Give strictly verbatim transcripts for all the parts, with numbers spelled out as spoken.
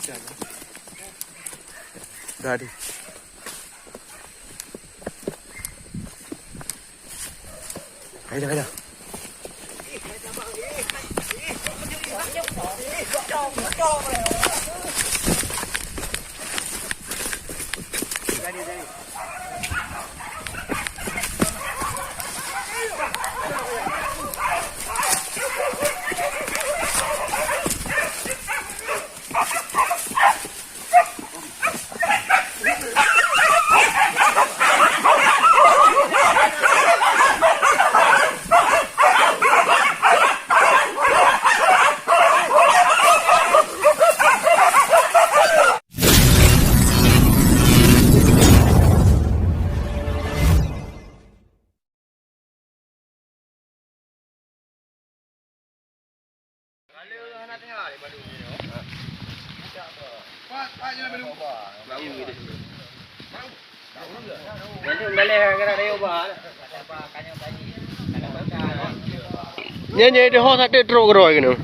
Dah, di. Ayo, ayo. Nyan, nyan, di ho sateuk trok keudroe keunoe.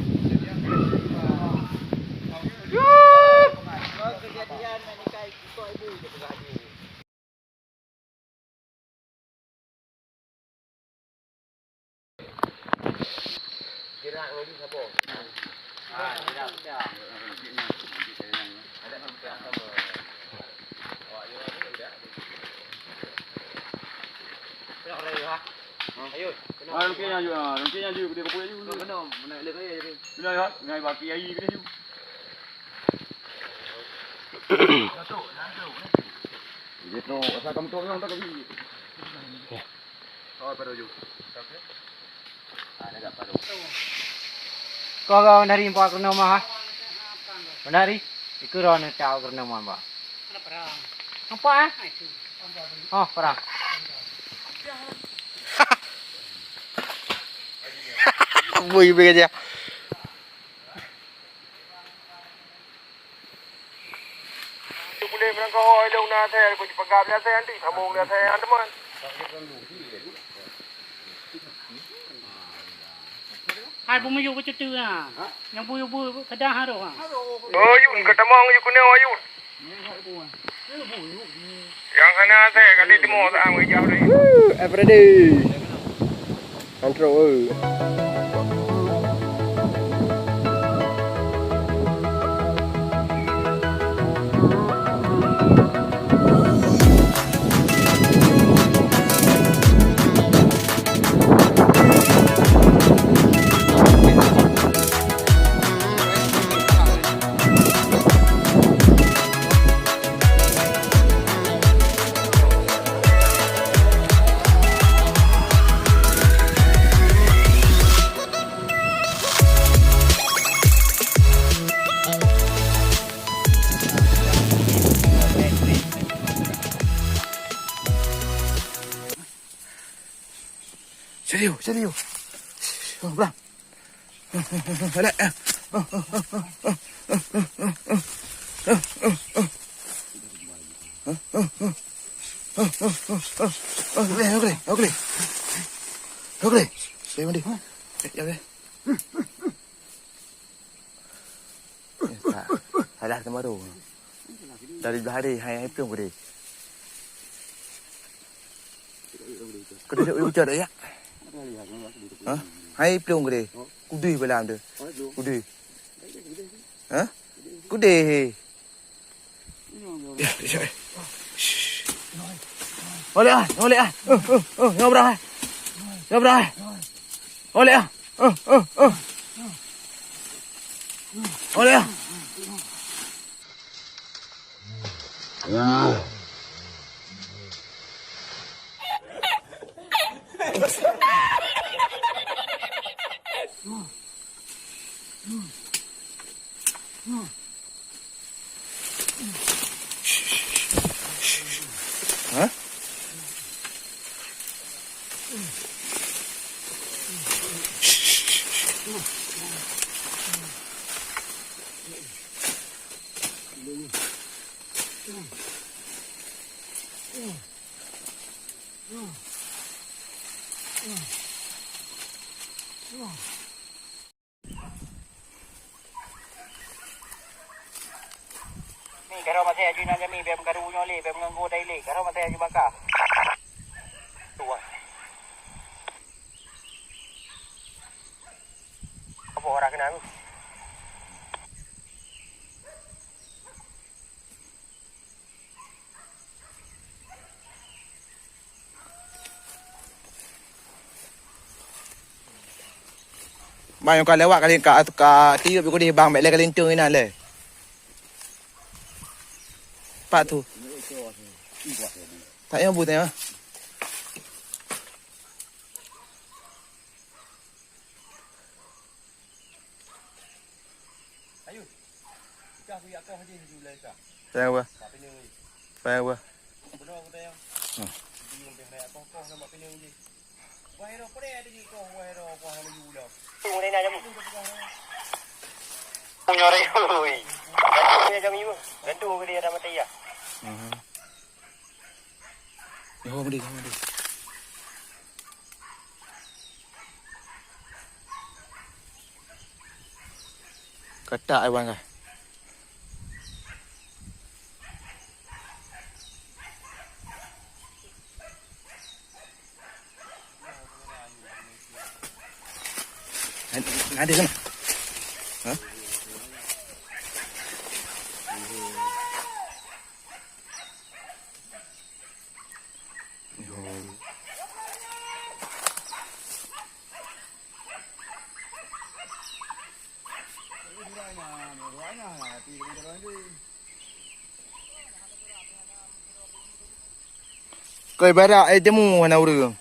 Jitôk, asai ka meutok nyoe, tak keubi. Oh, pada ujung. Kau, kau, Nari, empat kena mah, ha? Nari, ikut orang ni tak kena mah, Mbak. Nampak, eh? Oh, parah. Bui, bui aja. Boleh meurangkah ilong na asai, aku jipeugah beu asai nanti, sambung beu asai, teman. Hai, beumiyueb beucuti na. Nyang buyue-buyue keudang harôh, ha. Oh, Yun, ka tamong, Yun, keunoe, Yun. Nyang hana asai, ka lheueh timoh, sa-am geujak lé. Woo, everyday. An trok, eu. Serius, serius. Oh, bra. Balik. Okey, okey, okey. Okey. Saya mandi. Ya, ya. Eh, tak. Salah teuma tu. Dari belah hari, hai, hai plueng keudeh. Keudeh ucot ya. Ha? Hai plueng keudeh. Keudeh balam tu. Keudeh. Ha? Keudeh. Oleh ah, oleh ah. Oh, oh, oh, nyoe brah. Nyoe brah. Oleh ah. Oh, oh, oh. Oleh ah. Hah? Karau masai aju inan jami, bèk meukaru nyoe lé, bèk meunganggo dai lé. Karau masai aju baka. Tuah. Apa orang kenal? Bang, nyang ka lewat kali ka, ka tiup kudeh, bang, bèk lé ka lintung inan lé. Pat tu. Tak payah bu, tak payah. Ayo. Ikah kuyak koh jih di ulai kah. Sayang apa? Mak pineung jih. Sayang apa? Beuna aku tayang. Hmm. Di yang pihak koh-koh nama pineung jih. Wahai roh, pada ada jih koh, wahai roh, koh nama yu dah. Tunggu ni nak jamu. Punya reh, oi. Gantung punya jamu yu. Gantung ke dia dah mati ya. Mhm. Nyoe meundi, nyoe meundi. Ketak ai wan kah. Ada sana. Ha? Koi barak, eh, temu hana ureueng.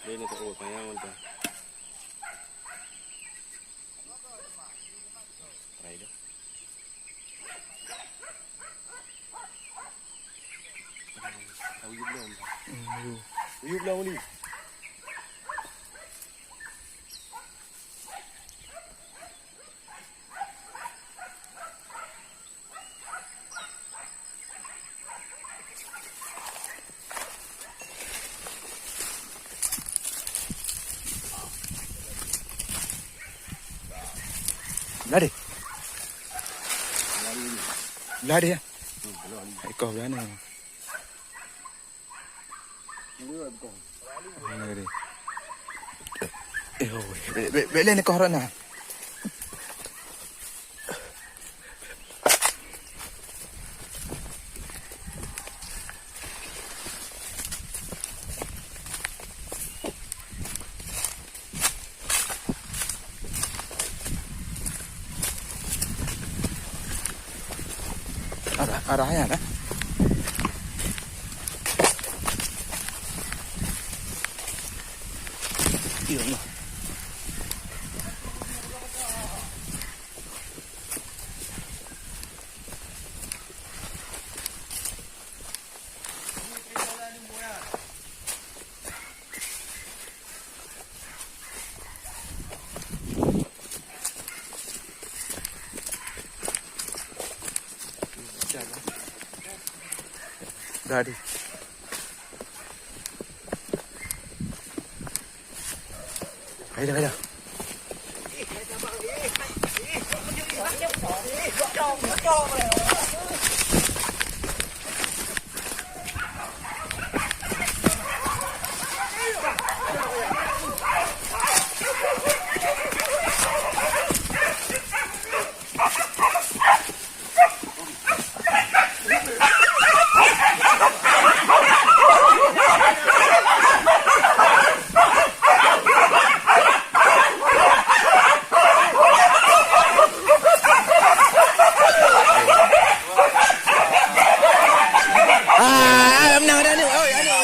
Dia ni tak urut payah macam. Try dah. Uyup belum. Hmm, uyup. Uyup belum ni. Lari. Lari ya. Ikau berani. Mana dia? Eh, oh, bek, bek, bek lain kau orang nak. Arah, arahnya dah. Ya Allah. Dah, di. Hai dah, hai dah. Ah, menang dah ni. Oi, aduh.